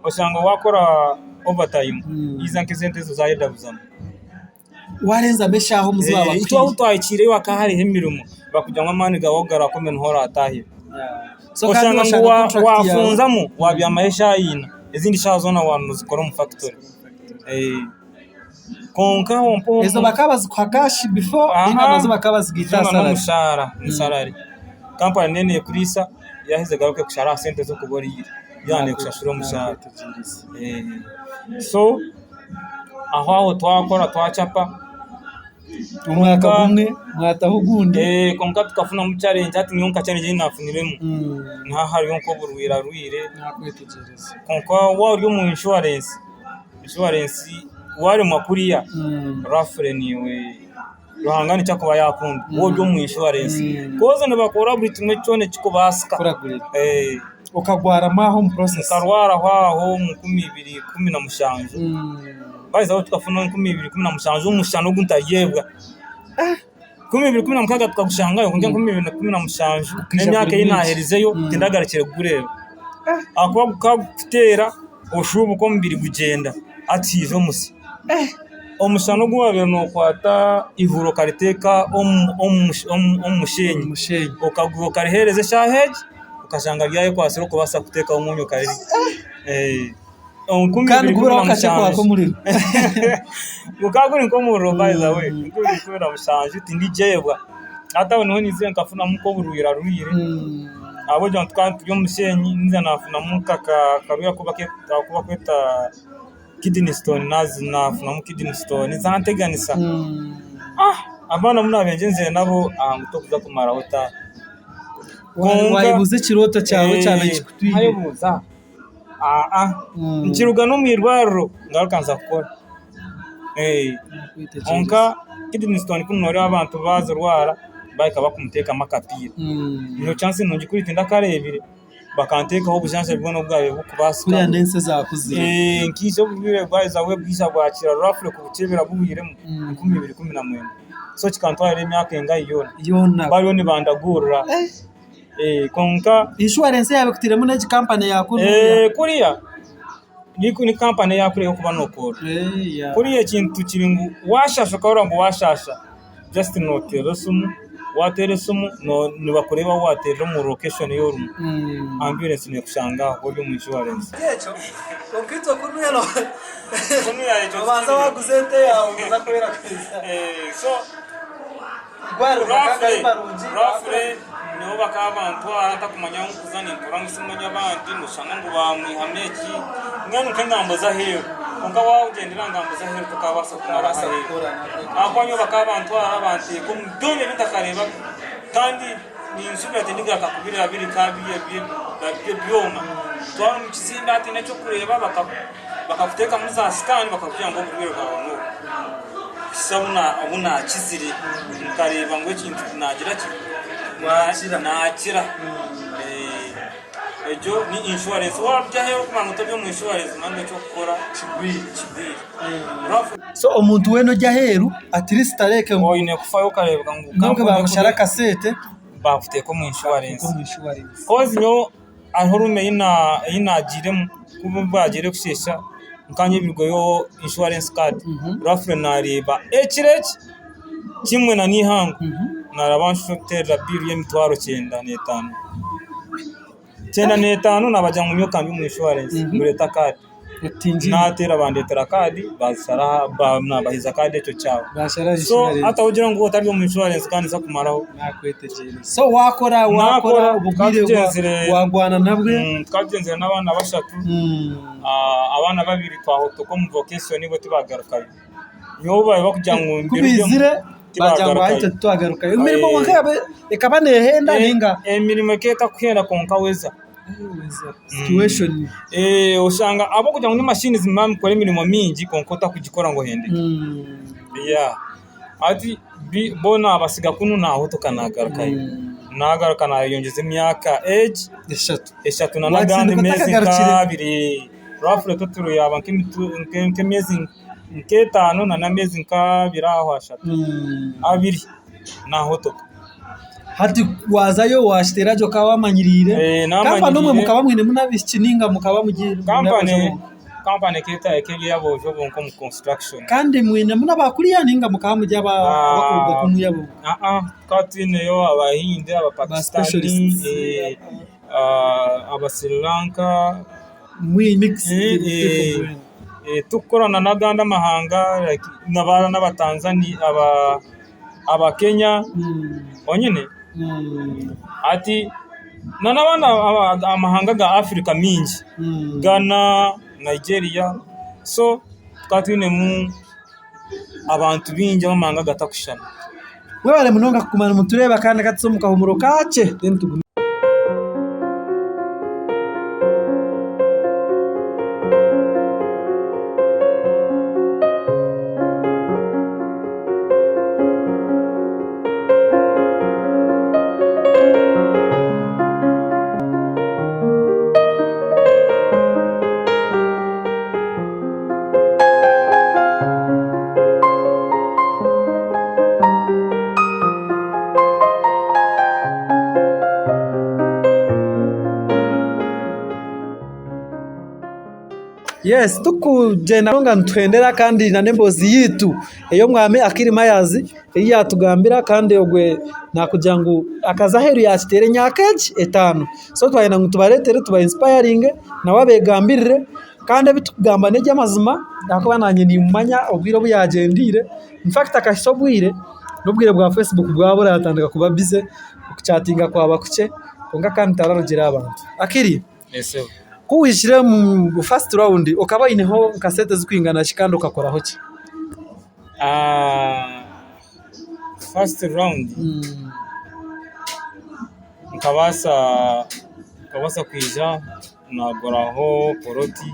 oshanga waakora overtime haija nk'esente ezo zaayedabuzamu. Waarenzamu eshaaha omuzibu aba akuhaire. Itwe ahu twahikiireyo hakaba hariho emirimo bakugira ngu amaani gaawe ogu garakome niho oraatahire. Oshanga ngu waafunzamu waabyamaho eshaaha ina, ezindi shaaha zoona waaba nozikora omu fakitori. Kwonka Ezo bakaba bazikuha cash before ninga nazo bakaba bazigaita aha Zoona salary? n'omushaara, ni salary. Kampani neeba neekuriisa yaaheza egaruka ekushare aha sente ez'okuba oriire yaaba neekushashura omushaara. So Aho aho twakora twacapa. Omwaka gumwe mwataho ogundi. Kwonka tukafunamu challenge hati nyowe nka challenge ei naafuniremu niho hariho nk'oburwairarwaire kwonka waaba ori omu inshuwarensi, inshuwarensi waaremwa kuriya roughly naiwe Ruhanga nikyo arikuba yaakunda waaba ori omu inshuwarensi kozi nibakora buri kimwe kyona ekirikubaasika. Okagwaramu aho omu process? Nkarwaraho aho omu 2017. Bahizaho tukafuna 2017 omushana ogu ntaryebwa. 2016 tukagushangayo kwonka 2017 n'emyaka ei naaherizeyo tindagarukire kugureeba. Ahakuba gukaba gukuteera oshuubuka omubiri gugyenda hati haija omusya. Omushana ogu waabaire nookwata eihuro okariteeka omu musheenyi okariheereza eshaaha egi okashanga ryayekwatsire okubaasa kuteekaho omwonyo okarirya. Kandi guburaho kakye kwaka omuriro. Gukaba guri nk'omuriro by the way, 2017 tindigyebwa. Hati aho niho naizire nkafunamu nk'oburwairarwaire ahabw'okugira ngu tukaba turi omu musheenyi ninza nafunamu nk'akarwaire aku barikweta kidney stone nafunamu kidney stone zanteganisa. Abaana abu naabaire ngyenzire nabo ngu tokuza kumaraho taaha. Wayebuuza ekirooto kyawe ekyabaire kikutwire. Nkayebuuza nkiruga n'omu irwariro ngaruka nza kukora. Kwonka kidney stone kunu nooreeba abantu baazirwara bahika barikumuteekamu akapiira. Nyowe chance nungi kuri tindakareebire bakanteekaho obujanjabi bwona obwabaire burikubaasika. Kuriya n'ensi ezaakuzire. Nkaija oburwaire bwaheza bwija bwakira roughly kubukyebera buhwiremu 2019. So kikantwarira emyaka engahi yoona. Yoona. Bariyo nibandagurira. Kwonka. Inshuwarensi yaaba ekutairemu n'egi kampani ya kuriya. Kuriya ni kampani eya kuriya ey'okuba nookorera. Kuriya ekintu kiri ngu waashasha okahurira ngu waashasha, just nooteera esimu, waateera esimu nibakureeba ahu waateerera omu location ei orimu, ambyurensi neekushanga aho ori omu inshuwarensi. Roughly niho Nyowe bakaba bantwara ntakumanya ahu nkuza nimpurira ngu simanya abandi noshanga ngu bamwihamu eki mbwenu nk'engambo z'aheeru kwonka wagyendera aha ngambo z'aheeru tokabaasa kumara aheeru ahakuba nyowe bakaba bantwara banteeka omu byoma ebi ntakareebaga kandi ninshubira tindigaruka kubireba biri nka by'ebyoma twaba omu kizimbe hataine eky'okureeba bakakuteekamu za sikaani bakakubwira ngu oburwaire bwawe n'obu kuhitsya obu naakizire nkareeba ngu ekintu naagira ki naakira egyo ni inshuwarensi waaba ori aheeru orikumanya ngu tori omu inshuwarensi manya eky'okukora kigwire. So omuntu weena ori aheeru at least areebe ngu Oine kufayo okareebeka ngu n'obu baamushara akasente baakuteeka omu inshuwarensi. Kozi nyowe hariho ruumu ei naagiiremu ku baagiire kusheesha nkanyebirweyo inshuwarensi kaadi rafure naareeba ekiro eki kimwe nana eihangwe naaraba nshusha biiru y'emitwaro 95. 95 naabagira ngu nyowe ka ndi omu inshuwarensi mureete kaadi. Naateera bandeetera kaadi baazishara naabaheereza kaadi ekyo kyabo. So hati ahu ogira ngu otari omu inshuwarensi kandi niiza kumaraho. So waakora waakora obugwire wagwana nabwe. Tukaba tugyenzire n'abaana bashatu, abaana babiri twahotoka omu vokeshoni bo tibagarukayo. Nyowe baabaire barikugira ngu Ku baizire baagira ngu itwe titwagarukayo. Emirimo kwonka ekaba neehenda nainga? Emirimo ekaba etakuhenda kwonka weza. Situation. Oshanga ahabw'okugira ngu ni machines nimuba nimukora emirimo mingi kwonka otakugikora ngu ohendeke. Hati bo nabasiga kunu nahotoka nagarukayo. Nagaruka nayeyongyeza emyaka egi eshatu nana agandi meezi nk'abiri. Roughly total yaaba nk'emyezi nk'etaano nana ameezi nk'abiri aho ashatu, abiri nahotoka. Hati waazayo waakiteera gye okaba waamanyiriire. Kampani obumwe mukaba mwinemu n'abaishiki nainga mukaba muri aboojo? Kampani ekaba eri ey'aboojo bonka omu construction. Kandi mwinemu n'aba kuriya nainga mukaba muri abakuruga kunuya bonka? Tukaba twineyo Abahindi, Abapakistani, aba Sri Lanka. Turikukora n'agandi amahanga like n'Abatanzania. Abakenya bonyine hati n'abandi amahanga ga Africa mingi Ghana, Nigeria so tukaba twinemu abantu baingi ab'amahanga gatakushushana. Mwebare munonga kuguma nimutureeba kandi reka tuze omu kahumuro kakye then tugume. Yes tukugyenda munonga nituhendera kandi nana emboozi yaitu ey'omwami Akili Mayers ei yaatugambira kandi ogwe naakugira ngu akaza aheeru yaakiteera emyaka egi etaano. So twayenda ngu tubareetere tuba insipayaringe nabo abeegambirire kandi ebi turikugamba n'eby'amazima ahakuba naanye nimmanya obwire obu yaagyendeire. In fact akahitsya obwire, n'obwire bwa Facebook bwabura yaatandika kuba bize, okuchatinga kwaba kukye kwonka kandi tararugire aha bantu. Akili. Ku waizire omu first round okaba oineho nka sente zirikwingana ki kandi okakoraho ki? First round nkabaasa kwija naaguraho poloti,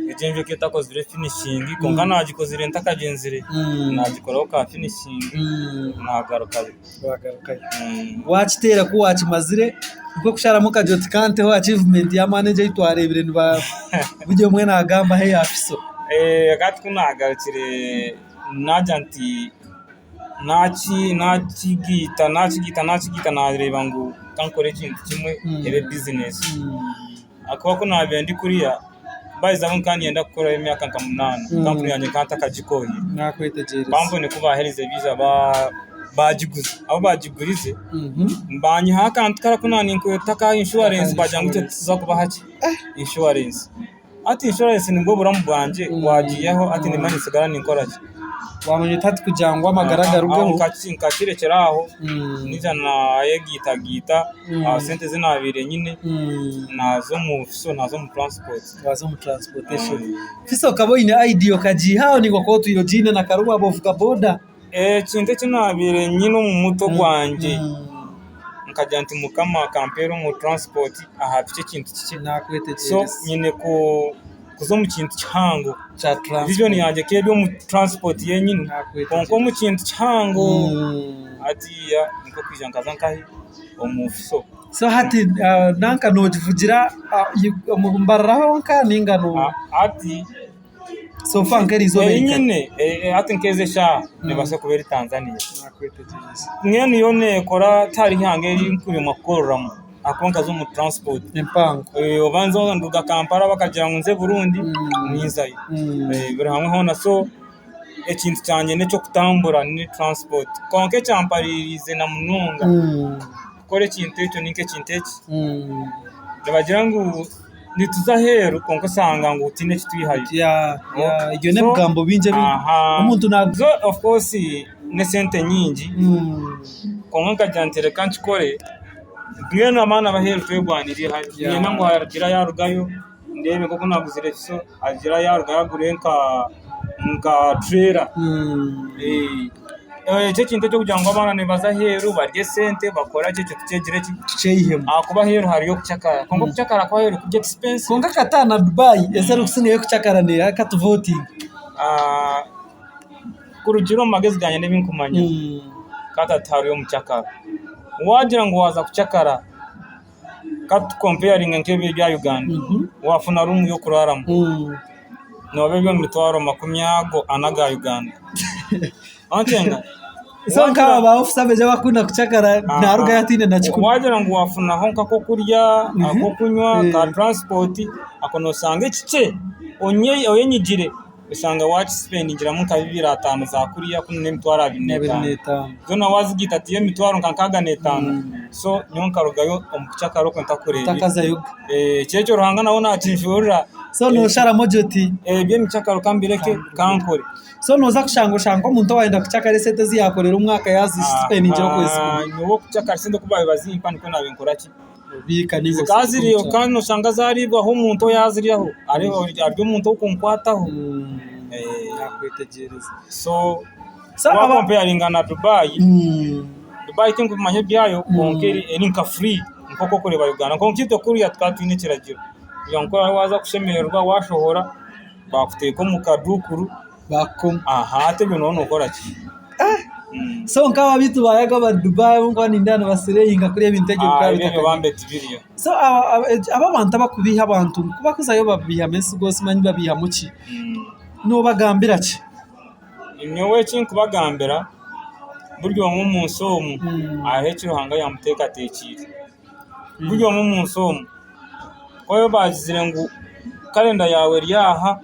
egyo enju ekaba etakozire finishing kwonka naagikozire ntakagyenzire, naagikoraho ka finishing naagarukayo. Waakiteera ku waakimazire nikwo kusharamu okagira oti ka nteho achievement y'amaani egi ei twareebire buri omwe naagambaho eya Fiso. Hati ku naagarukire naagira nti naakigaita naakigaita naakigaita naareeba ngu ka nkore ekintu kimwe ebe bizinesi. Ahakuba ku naabaire ndi kuriya bahize ahu nkaba niinyenda kukorayo emyaka nka munaana, kampuni yangye nkaba ntakagikoohire. Kampuni ku baaherize baija baagiguza, ahu baagigurize baanyihaho akantu kare aku naaba ninkweta aka inshuwarensi baagira ngu itwe tituza kubaha ki inshuwarensi. Hati inshuwarensi nibwo buramu bwangye bwagiihaho hati nimba nintsigara ninkora ki? Wamanya oti hati kugira ngu amagara garugeho. Nkakirekyera aho naija nayegaitagaita aha sente ezi naabaire nyine naaza omu FISO naaza omu transport. Waaza omu transportation. FISO okaba oine idea okagiiha aho nainga okaba otwire ogiine na kare waaba ovuga boda? Ekintu eki naabaire nyine omu mutwe gwangye nkagira nti Mukama akampeera omu transport aha piki ekintu kikye. So nyine kuza omu kintu kihango. Vision yangye ekaba eri omu transport yenyini kwonka omu kintu kihango hatiiya nikwo kwija nkaza nkahi omu FISO. So hati nanka nogivugira omu Mbarara honka ninga no. Hati So far nk'erizooba eri nyine hati nk'ezi eshaaha neebaasa kuba eri Tanzania. Mbwenu yo neekora tihariho ihanga eri ndikuremwa kukoreramu ahakuba nkaza omu transport. Empango. Oba nduga Kampala bakagira ngu nze Burundi, ninzayo. Buri hamwe hoona so ekintu kyangye n'eky'okutambura ni transport. Kwonka ekyampaririize na munonga kukora ekintu ekyo ninka ekintu eki, nibagira ngu nituza aheeru kwonka oshanga ngu tihaine eki twihayo. Ebyo n'ebigambo bingi ebi omuntu So of course n'esente nyingi kwonka nkagira nti reka nkikore, mbwenu abaana b'aheeru twerwanirire hati niinyenda ngu hagire ayaarugayo ndeebe nk'oku naaguzire fiso hagire ayaarugayo agure nka tureera. Ekyo ekintu eky'okugira ngu abaana nibaza aheeru barye esente bakore ki ekyo tukyegire ki Tukyeyihemu. ahakuba aheeru hariyo okucakara kwonka okucakara kw'aheeru kuri expensive. Kwonka Qatar na Dubai ensi erikusingayo kucakara neeha? Ka tuvotinge. Kurugiirira omu magezi gangye n'ebi ndikumanya, Qatar tihariyo omucakara. Waagira ngu waaza kucakara Ka tukompeyaringe nk'ebi ebya Uganda, waafuna ruumu y'okuraaramu nooba eri omu mitwaro makumi ago ana ga Uganda. Waakyenga? So nk'aba ba ofiisa abaija abakukunda kucakara naarugayo ataine na kikumi. Waagira ngu waafunaho nk'akokurya, ak'okunywa, ka turansipoti, ako nooshanga ekikye oyenyigire. Oshanga waakisipendingiramu nka bibiri ataano za kuriya kunu n'emitwaro abiri n'etaano. Zoona waazigaita tiyo emitwaro nka nkaaga n'etaano. So nyowe nkarugayo omu kucakara okwo ntakureebire. Otakazayoga. Ekyo ekyo Ruhanga nawe naakinjuurira. So noosharamu ogye oti. Eby'emikyakaro ka mbireke ka nkore. So nooza kushanga oshange omuntu owaayenda kucakara esente ezi yaakorera omwaka yaazisipendingira okwezi kumwe. Nyowe okucakara esente ku baabaire bazimpa nikwo naabaire nkora ki? Obiika ninga Zikaba ziriyo kandi noshanga zariibwaho omuntu oyaaziryaho ari omuntu orikunkwataho. Nakwetegyereza. So wakompeyaringa na Dubai, Dubai tinkumanya ebyayo kwonka eri nka free nk'oku orikureeba Uganda. Kwonka itwe kuriya tukaba twine ekiragiro kugira ngu ku oraabe waaza kushemererwa waashohora baakuteeka omu kaduukuru Bakukoma. Hati ebyo nooba nookora ki? So nk'aba beitu bayaga abari Dubai abu nkuba nindeeba nibasireyinga kuriya ebintu ebyo bikaba Ebyo bitakagire. bambe tibiriyo. So aba abantu abakubiiha abantu ku bakuzayo babiihamu ensigo simanyi babiihamu ki, noobagambira ki? Nyowe eki nkubagambira buri omwe omu nsi omu hariho eki Ruhanga yaamuteekateekiire. Buri omwe omu nsi omu ku baagizire ngu karenda yaawe eri aha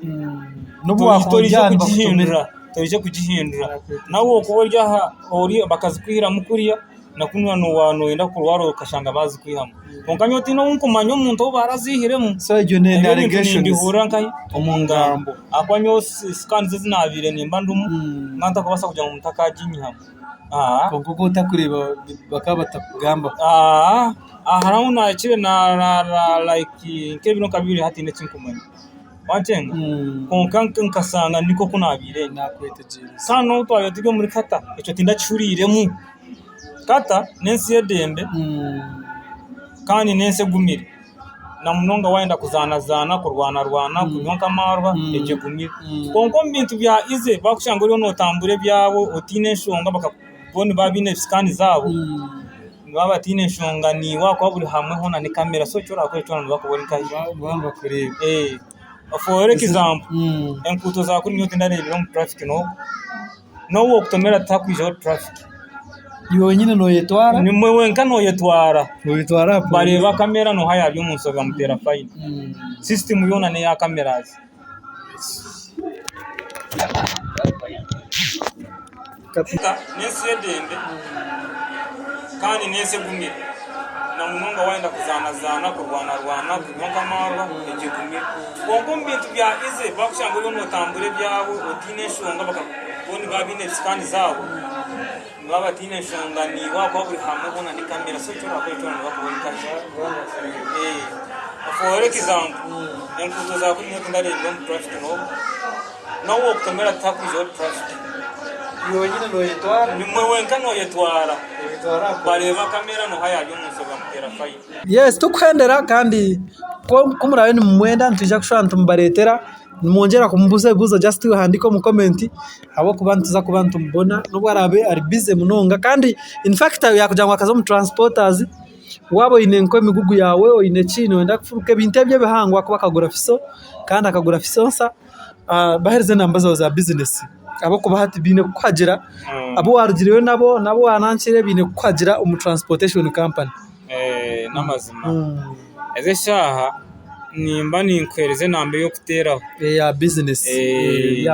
toija kugihindura nawe okuba ori aha bakazikwihiramu kuriya na kunu waaba nooyenda kurwara okashanga baazikwihamu. Kwonka nyowe tihaine ou ndikumanya omuntu ou baraziihiremu ebyo ebintu nimbihurira nkahi omu ngambo ahakuba nyowe sikaani ezi naabaire nimba ndimu nkaba ntarikubaasa kugira ngu omuntu akaaginyihamu. Kwonka oku otarikureeba bakaba batakugambaho. Hariho ahu naahikire like nk'ebiro nka bibiri hati tihaine eki ndikumanya waakyenga kwonka nkashanga nikwo oku naabaire ndi. Kandi n'obu twabaire turi omuri Qatar ekyo tindakihuriiremu. Qatar n'ensi y'eddembe kandi n'ensi egumire. Na munonga waayenda kuzaanazaana, kurwanarwana, kunywa nk'amaarwa egyo egumire. Kwonka omu bintu bya easy baakushanga oriyo nootambura ebyawe otaine nshonga bo nibaba baine sikaani zaabo, nibaba bataine nshonga naiwe ahakuba buri hamwe hoona ni kamera so eki oraakore kyona nibakubona nkahi. For example enkuuto za kuri nyowe tindareebire omu traffic n'ogu. N'obu okutomera tihakwijaho traffic. Iwe wenyine noyetwara? Niiwe wenka noyetwara. Noyetwara aha poliisi. Bareeba kamera nooha yaaba omu nshobe bamuteera fayini. Sisitimu yoona n'eya kamerazi. N'ensi y'eddembe kandi n'ensi egumire. Na munonga waayenda kuzaanazaana, kurwanarwana, kunywa nk'amaarwa, egyo egumire. Kwonka omu bintu bya easy baakushanga oriyo nootambura ebyawe otaine nshonga. Bo nibaba baine sikaani zaabo, nibaba bataine nshonga naiwe ahakuba buri hamwe hoona ni kamera so eki orakora kyona nibakubona nkahi. For example, enkuuto za kunu nyowe tindareebire omu traffic n'obu, n'obu wokutomera tihakwijaho traffic. Iwe wenyine noyetwara? Niiwe wenka noyetwara, bareeba kamera noha yaari omu nshobe bamuteera fine. Yes, tikuhendera kandi ku muraabe nimumwenda nitwija kushuba nitumubareetera. Nimwongyera kumubuuza ebibuuzo just ohandiike omu comment ahabw'okuba nituza kuba nitumubona n'obu araabe ari busy munonga kandi in fact yaakugira ngu akaza omu transporters waaba oine nk'emigugu yaawe oine ki nooyenda kufuruka ebintu ebi ebihango ahakuba akagura fiso kandi akagura fiso nsya baheereze enamba zaawe za bizinesi ahabw'okuba hati baine kukuhagira abu waarugireyo nabo n'abu waanankire baine kukuhagira omu transportation company. N'amazima ezi eshaaha nimba ninkuheereza enamba ey'okuteeraho. Eya bizinesi.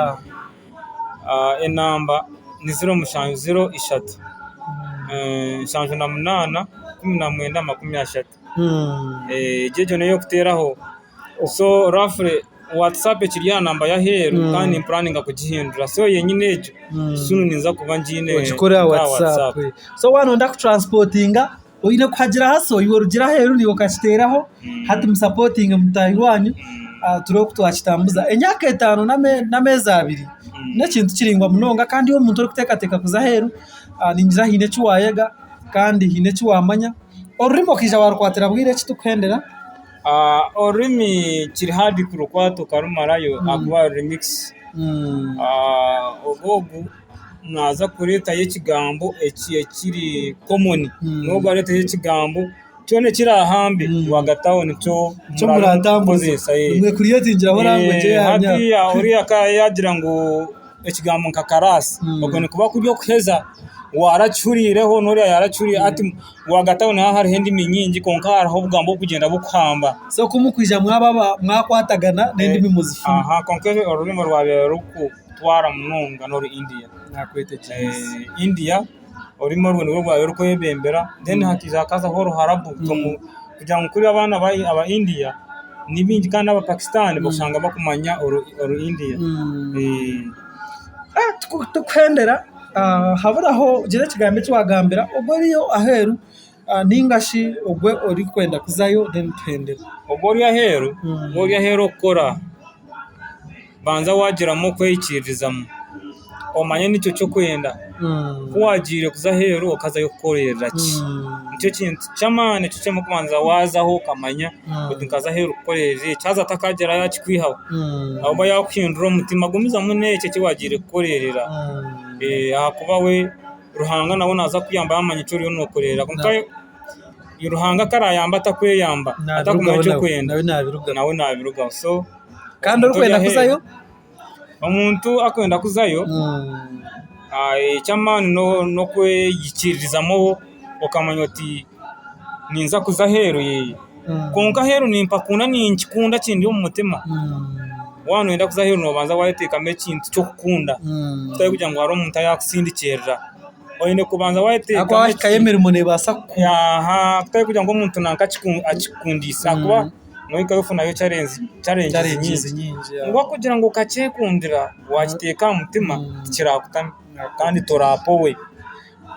Enamba ni ziro mushanju ziro ishatu, 78 19 30. Egyo egyo n'ey'okuteeraho. So roughly WhatsApp ekiri aha namba y'aheeru kandi nimpuraninga kugihindura. So yenyine egyo soon ninza kuba ngiine Ogikore aha WhatsApp. So waaba nooyenda kutransipotinga Oine kuhagira haso iwe orugire aheeru naiwe okakiteeraho hati musapotinge mutaahi waanyu turebe oku twakitambuza. Emyaka etaano n'ameezi abiri n'ekintu kiraingwa munonga kandi iwe omuntu orikuteekateeka kuza aheeru ningira haine eki waayega kandi haine eki waamanya. Orurimi okaija waarukwatira bwire ki tikuhendera? Orurimi kiri hard kurukwata okarumarayo ahakuba ruri mix. Ogu naaza kureetayo ekigambo ekiri common, n'ogu areeteyo ekigambo kyona ekiraahambe rwagati aho nikyo muraakozesa. Hatiiya oriya ka yaagira ngu ekigambo nka karaasi, okwo nikuba kuri okuheza waarakihuriireho n'oriya yaarakihuriire hati rwagati aho nihaba hariho endimi nyingi kwonka hariho obugambo oburikugyenda bukuhamba. So ku murikwija mwaba mwakwatagana n'endimi muzifuna. Kwonka orurimi orwabaire ruriku. Kutwara munonga n'oru India. India orurimi orwo nirwo rwabaire rurikwebembera then hakaija hakazaho oruharabu kugira ngu kuri abaana aba India ni baingi kandi n'aba Pakistan oshanga barikumanya oru India. Tikuhendera haburaho gira ekigambo eki wagambira ogwo oriyo aheeru ninga shi ogwo orikwenda kuzayo then tuhendere. Ogwo ori aheeru, ogwo ori aheeru okukora. Banza waagiramu okweikiiririzamu omanye nikyo eki orikwenda. Ku waagiire kuza aheeru okazayo kukorera ki? Nikyo kintu ky'amaani eki oshemereire kubanza waazaho okamanya oti nkaza aheeru kukorera eki. Haza atakaagira yaakikwihaho ahabw'okuba yaakuhindura omutima gumizamu n'ekyo eki waagiire kukorera ahakuba we Ruhanga nawe naaza kukuyamba yaamanya eki oriyo nookorera kwonka Ruhanga ku araayambe atakweyamba atakumanya eki orikwenda nawe naabirugaho. So Kandi orikwenda kuzayo? Omuntu akwenda kuzayo, eky'amaani n'okweyikiririzamu okamanya oti ninza kuza aheeru kwonka aheeru nimpakunda ninkikunda kindi omu mutima. Waaba nooyenda kuza aheeru noobanza wayeteekamu ekintu ky'okukunda kutari kugira ngu hariho omuntu ayaakusindikirira. Oine kubanza wayeteekamu Ahakuba wahikayo emirimo neebaasa kukukunda. Kutari kugira ngu omuntu nanka akikukundiise ahakuba nohikayo ofunayo challenges nyingi. Ngu ahabw'okugira ngu okakyekundira wakiteeka aha mutima tikiraakutame kandi toraapowe.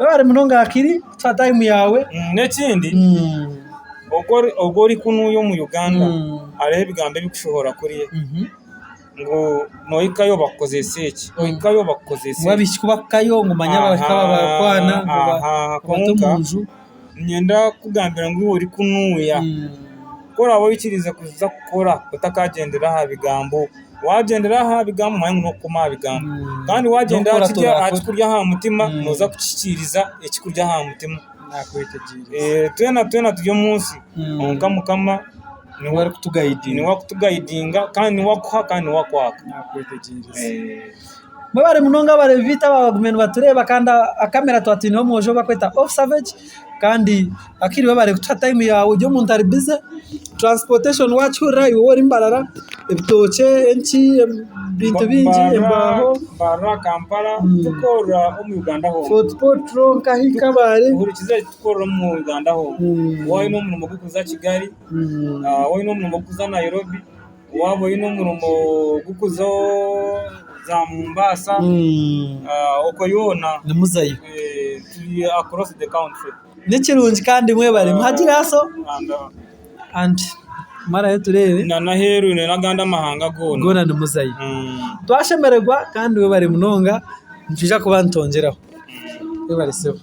Webare munonga Akili kutuha time yaawe. N'ekindi ogwo ori kunuya omu Uganda hariho ebigambo ebikushohora kuriya ngu nohikayo bakukozesa eki, ohikayo bakukozesa eki. Ngu abaishiki ku bakuhikayo ngu manya bahika babarikwana ngu babata omu nju. Niinyenda kukugambira ngu iwe orikunuuya, ku oraabe oikiriize kuza kukora otakagyendera aha bigambo, waagyendera aha bigambo omanye ngu n'okukoma aha bigambo kandi waagyendera aha kikuri aha mutima nooza kukihikiiriza ekikuri aha mutima. Twena twena turi omu nsi kwonka Mukama niwe arikutugayidinga kandi niwe akuha kandi niwe akwaka. Mwebare munonga abareebi baitu abagumiire nibatureeba kandi aha kamera twaba twineho omwojo ou barikweta Off Savage kandi Akili webare kutuha time yaawe ori omuntu ari bize, transportation wakihurira iwe ori Mbarara, ebitookye enki ebintu bingi embaaho. Mbarara, Kampala tukorera omu Uganda hoona. Fort Portal nkahi Kabale. Hurikiza eki tukorera omu Uganda hoona. Waaba oine omurimo gw'okuza Kigali, waaba oine omurimo gw'okuza Nairobi. Waaba oine omurimo gw'okuza Za Mombasa, okwo yoona. Nimuzayo. Turi across the country. Nikirungi kandi mwebare. Muhagire aso and marayo tureebe. Na n'aheeru n'agandi amahanga goona. Goona nimuzayo. Twashemererwa kandi webare munonga nitwija kuba nitwongyeraho. Webare sebo.